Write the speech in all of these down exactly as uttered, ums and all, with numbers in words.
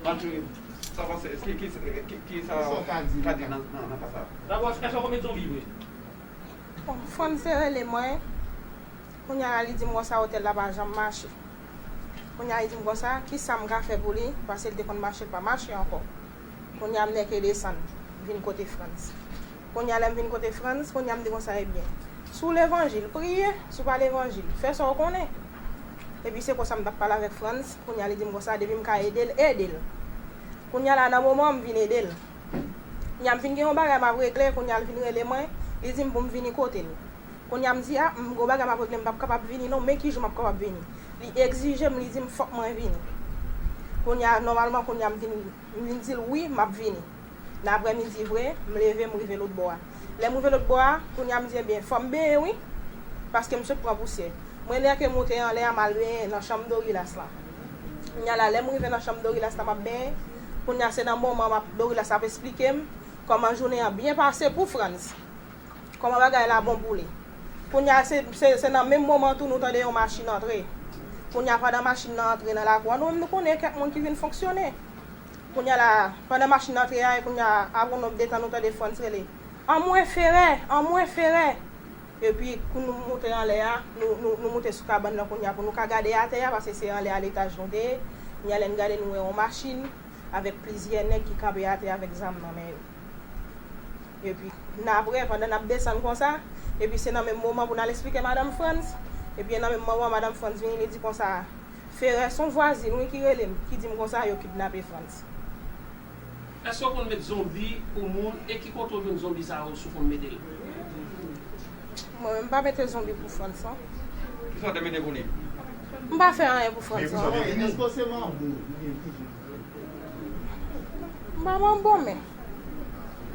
Mathurin, sa panse, ki, ki, ki, ki sa w ka di nan, nan, nan ka sa? Dabò, èske w konn met zonbi vre? Bon, Frantz te rele mwen. Kounye a la, li di m konsa, otèl la pa janm mache. Kounye a, li di m konsa, ki sa m ka fè pou li, paske l te konn mache, l pa mache ankò. Kounye a, m nèke desann, vin kote Frantz. Kounye a, lè m vin kote Frantz, kounye a, m di konsa, ebyen, si w levanjil, priye, si w pa levanjil, fè sa w konnen. Epi se konsa m t ap pale avèk Frantz, kounye a, li di m konsa, depi m ka ede l, ede l. Kounye a la, nan moman an, m vin ede l. Kounye a, m vin gen yon bagay m ap regle, kounye a, l vin rele mwen, li di m pou m vini kote l. Kounye a, m di, a, m gen yon bagay m ap regle, m p ap kapab vini non, men ki jou m ap kapab vini? Li egzije m, li di m fòk mwen vini. Kounye a, nòmalman, kounye a, m vin, m vin di l wi, m ap vini. Nan aprèmidi vre, m leve, m rive lòt bò a. Lè m rive lòt bò a, kounye a, m di, ebyen, fò m benyen wi, paske m sot pran pousyè. Mwen nèke moute anlè a, m al benyen nan chanm Dorilas lan. Kounye a la, lè m rive nan chanm Dorilas lan, m ap benyen. Kounye a, se nan moman m ap, Dorilas ap esplike m kòman jounen an byen pase pou Frantz. Kòman bagay la bon pou li. Kounye a, se, se, se nan menm moman tou nou tande yon machin antre. Kounye a, pandan machin nan antre nan lakou an, nou menm nou konnen kèk moun ki vin fonksyone. Kounye a la, pandan machin nan antre a, e kounye a, apre yon nonb de tan, nou tande Frantz rele, anmwe Ferè! Anmwe Ferè! Epi, kou nou moute anlè a, nou, nou, nou moute sou kabann nan kounye a pou nou ka gade atè a, paske se anlè a letaj nou te ye. Kounye a, lè n gade, nou wè yon machin avèk plizyè nèg ki kanpe atè a avèk zam nan men yo. Epi, n apre, pandan n ap desann konsa, epi se nan menm moman pou n al esplike madanm Frantz, epi nan menm moman, madanm Frantz vini, li di konsa, Ferè, se yon vwazin, wi, ki rele m, ki di m konsa, yo kidnape Frantz. Èske w konn met zonbi pou moun e ki kote w jwenn zonbi sa yo si w konn mete l? Mwen menm, m pa mete zonbi pou Frantz, non. Kisa w te mete pou li? M pa fè anyen pou Frantz, non. M pa bon, bon, men.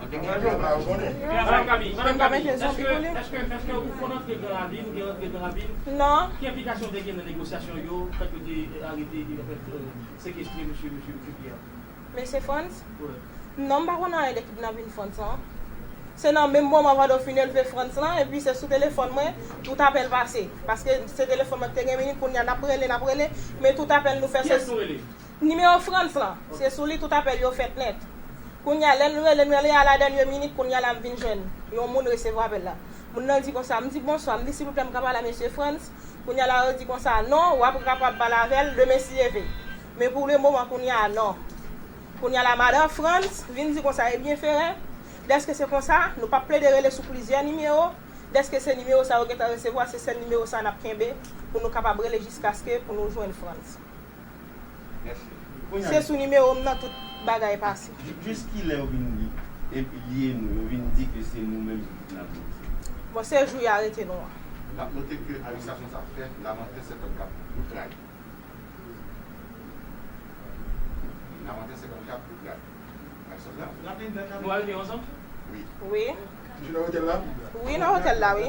Madanm Kami, Madanm Kami, èske, èske, èske ou konn antre Gran Ravin, ou gen antre Gran Ravin? Non. Ki enplikasyon w te gen nan negosyasyon yo, fèt yo te arete, anfèt, sekestre mesye, mesye, mesye Pierre? Mesye Frantz? Wi. Non, m pa konn anyen de kidnapin Frantz lan. Se nan menm moman pandan w fin elve Frantz lan, epi se sou telefòn mwen, tout apèl pase. Paske se telefòn mwen ki te gen minit, kounye a n ap rele, n ap rele, men tout apèl nou fè se. Kiyès nou rele? Nimewo Frantz lan, se sou li tout apèl yo fèt nèt. Kounye a, lè n rele, n rele a la dènye minit, kounye a la m vin jwenn yon moun resevwa apèl la. Moun nan di konsa, m di, bonswa, m di, silvouplè, m ka pale a mesye Frantz? Kounye a la, yo di konsa, non, w ap kapab pale avè l demen si Dye vle. Men pou le moman, kounye a, non. Kounye a la, madan Frantz vin di konsa, ebyen, Ferè, dèske se konsa, nou p ap plede rele sou plizyè nimewo, dèske se nimewo sa yo gentan resevwa, se sèl nimewo sa n ap kenbe pou nou kapab rele jiskaske pou nou jwenn Frantz. Mèsi. Kounye Se a, sou nimewo m nan tout bagay pase. Ju- jis kilè yo vin li, epi liye nou, yo vin di ke se nou menm ki kidnape misye? Bon, se jou y arete nou an. N ap note ke arestasyon sa fèt nan venntèt septanm k ap pou Prag. Nan venntèt septanm k ap pou Prag. Mwen sot la. Nou arete yo ansanm? Wi. Wi. Toujou nan otèl la? Wi, nan otèl la, wi.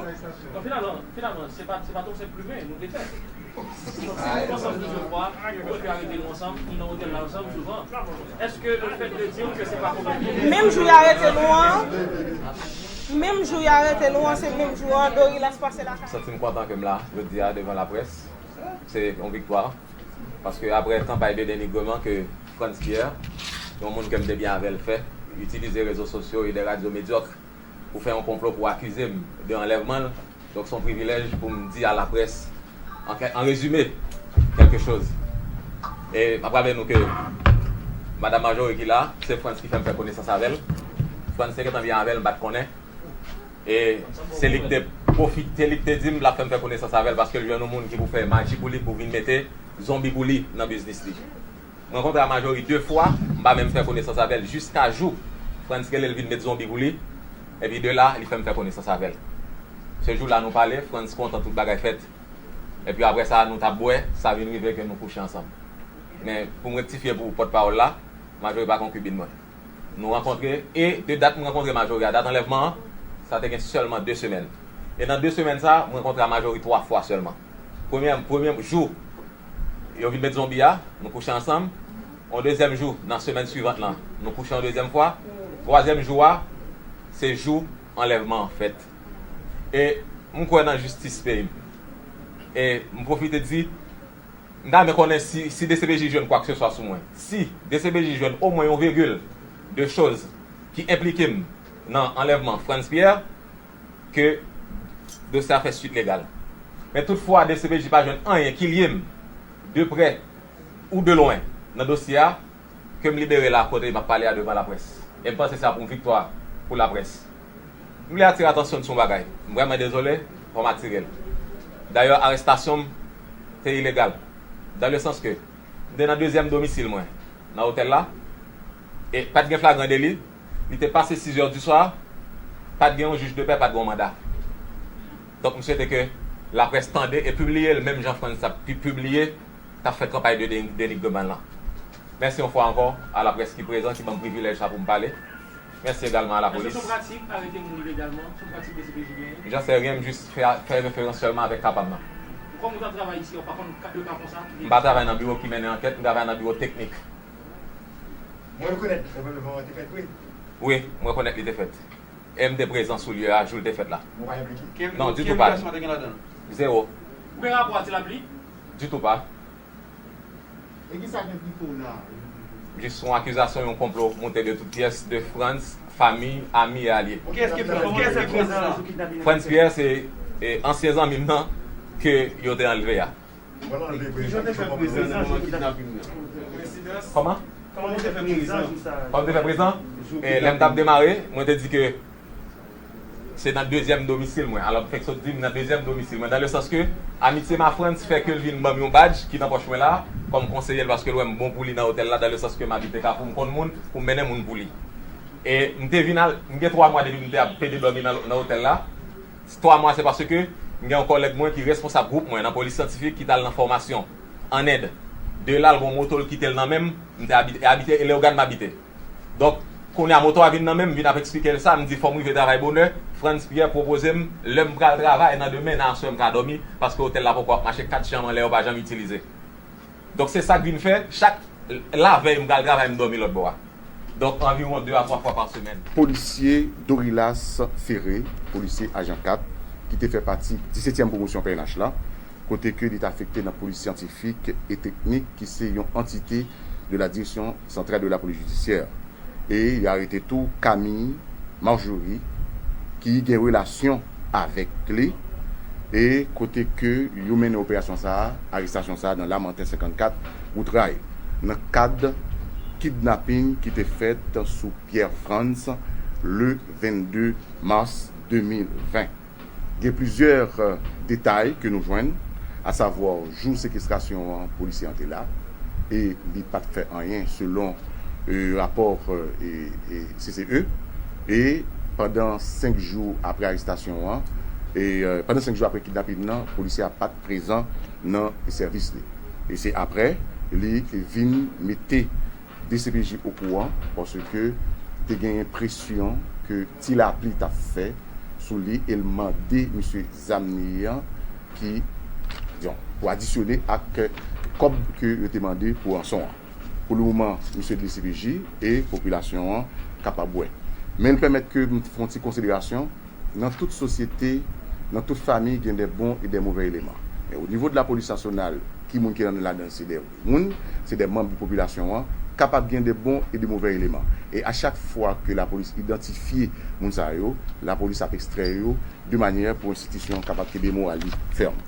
Bon, finalman, finalman, se pa, se pa t yon senp plimen nou te fè. Nou ansanm plizyè fwa, nou te arete nou ansanm, nou nan otèl la ansanm souvan. Èske le fèt de dire ke se pa konplike? Menm jou y arete nou an, menm jou y arete nou an, se menm jou an, Dorilas pase lakay. Santi m kontan ke m la jodi a devan laprès. Se yon viktwa. Paske apre kanpay de denigreman ke Frantz Pierre, yon moun ke m te byen avè l, fè, itilize rezo sosyo e de radyo medyòk pou fè yon konplo pou akize m de anlèvman l. Donk, se yon privilèj pou m di a laprès, an, kè- an rezime, kèlke choz. E m ap raple nou ke Madanm Marjorie ki la, se Frantz ki fè m fè konesans avè l. Frantz te gentan byen avè l, m pa t konnen. E se li ki te pwofite, se li ki te di m l ap fè m fè konesans avè l, paske l jwenn yon moun ki pou fè maji pou li, pou vin mete zonbi pou li nan biznis li. M rankontre a Marjorie de fwa, m pa menm fè konesans avè l jiska jou Frantz rele l vin met zonbi pou li. Epi de la, li fè m fè konesans avè l. Se jou la nou pale, Frantz kontan, tout bagay fèt. Epi apre sa, nou t ap bwè, sa vin rive ke nou kouche ansanm. Men, pou m rektifye pou pòtpawòl la, Marjorie pa konkibin mwen. Nou rankontre, e de dat m rankontre Marjorie a, dat anlèvman an, sa te gen sèlman de semèn. E nan de semèn sa, m rankontre a Marjorie twa fwa sèlman. Premyè, premye jou, yo vin met zonbi a, nou kouche ansanm. On dezyèm jou, nan semèn swivant lan, nou kouche yon dezyèm fwa. Twazyèm jou a, se jou anlèvman an fèt. E m kwè nan jistis peyi m. E m pwofite di, M ta renmen konnen si, si D C P J jwenn kwakseswa sou mwen. Si D C P J jwenn omwen yon vigil de choz ki enplike m nan anlèvman Frantz Pierre, ke dosye a fè swit legal. Men toutfwa D C P J pa jwenn anyen ki lye m de prè ou de lwen nan dosye a, ke m libere la kote m ap pale a devan laprès. E m panse sa pou yon viktwa pou laprès. M vle atire atansyon n sou yon bagay. M vrèman dezole, fò m atire l. Dayè, arestasyon m te ilegal. Dan le sans ke m te nan dezyèm domisil mwen nan otèl la. E pa t gen flagran deli. Li te pase sizè di swa. Pa t gen yon jij de pè, pa t gen yon manda. Donk, m swete ke laprès tande e pibliye l menm jan Frantz t ap pi-, pibliye, t ap fè kanpay de deni-, denigreman lan. Mèsi yon fwa ankò a laprès ki prezan, ki ban m privilèj sa pou m pale. Mèsi egalman a lapolis. Èske se yon pratik arete moun ilegalman? Se yon pratik D C P J genyen? J'en sais rien, m jis fè, fè referans sèlman avèk ka pa m nan. Kòm ou t ap travay isi a, ou pa konn ka, de ka konsa? M pa travay nan biwo ki mennen ankèt, m travay nan biwo teknik. Mwen rekonèt anlèvman an te fèt, wi. Wi, m rekonèt li te fèt. E m te prezan sou lye a, jou l te fèt la. Mwen pa enplike. Non, ditou pa. Kèm, kèm gason te gen ladan l? Zewo. Ou gen rapò a ti lapli? Ditou pa. E ki sa k enplike w la? Jis yon akizasyon, yon konplo moute de tout pyès de Frantz, fanmi, ami e alye. Kiyès ki Frantz? Kiyès ki Frantz la? Frantz Pierre se, e, ansyen zanmi m nan ke yo te anlve a. Kijan w te fè prezan nan moman kidnaping nan? Kòman? Kòman w te fè prezan? Kòman m te fè prezan? E, lè m t ap demare, mwen te di ke se nan dezyèm domisil mwen. Alò, m fèk sot di m nan dezyèm domisil mwen. Dan le sans ke amitye m a Frantz fè ke l vin ban m yon badj ki nan pòch mwen la, kòm konseye l, paske l wè m bon pou li nan otèl la, dan le sans ke m abite Kafou, m konn moun, pou m mennen moun pou li. E m te vin al, m gen twa mwa depi m te ap pede dòmi nan, nan otèl la. Twa mwa, se paske m gen yon kòlèg mwen ki responsab gwoup mwen nan polis syantifik ki t al nan fòmasyon ann End. De la, l gen yon moto l kite l nan men m, m te abite, e abite, e Leyogàn m abite. Donk, kounye a moto a vin nan men m, m vin ap eksplike l sa, m di fò m rive travay bonè. Frantz Pierre pwopoze m, lè m pral travay nan demen, nan aswè m ka dòmi, paske otèl la poko ap mache, kat chanm anlè yo pa janm itilize. Donk, se sa k vin fè, chak lavèy m pral travay, m dòmi lòt bò a. Donk, anviwon de a twa fwa pa semèn. Polisye Dorilas Ferré, polisye ajan kat, ki te fè pati disetyèm pwomosyon P N H la, kote ke li t afekte nan polis syantifik e teknik, ki se yon antite de la Direction Centrale de la Police Judiciaire. E y arete tou Camille Marjorie, ki gen relasyon avèk li, e kote ke yo mennen operasyon sa a, arestasyon sa a, nan Lamanten senkannkat, Wout Ray, nan kad kidnaping ki te fèt sou Pierre Frantz le vennde mas de mil ven. Gen plizyè, euh, detay ke nou jwenn, asavwa jou sekestrasyon an, polisye an te la, e li pa t fè anyen selon, euh, rapò, euh, e, e C C E. E pandan senk jou apre arestasyon an, e, euh, pandan senk jou apre kidnaping nan, polisye a pa t prezan nan sèvis li. E se apre, li vin mete D C P J okouran, paske te genyen presyon ke Ti Lapli t ap fè sou li, e l mande misye zam li an ki, dizon, pou adisyone ak kòb ke yo te mande pou ranson an. Pou le moman, misye D C P J e popilasyon an kapab wè. Men l pèmèt ke m fè yon ti konsiderasyon. Nan tout sosyete, nan tout fanmi, gen de bon e de move eleman. Men o nivo de lapolis nasyonal, ki moun ki nan ladan l, se de moun, se de manm de popilasyon an, kapab gen de bon e de move eleman. E a chak fwa ke lapolis idantifye moun sa yo, lapolis ap ekstrè yo de manyè pou enstitisyon an kapab kenbe moral li fèm.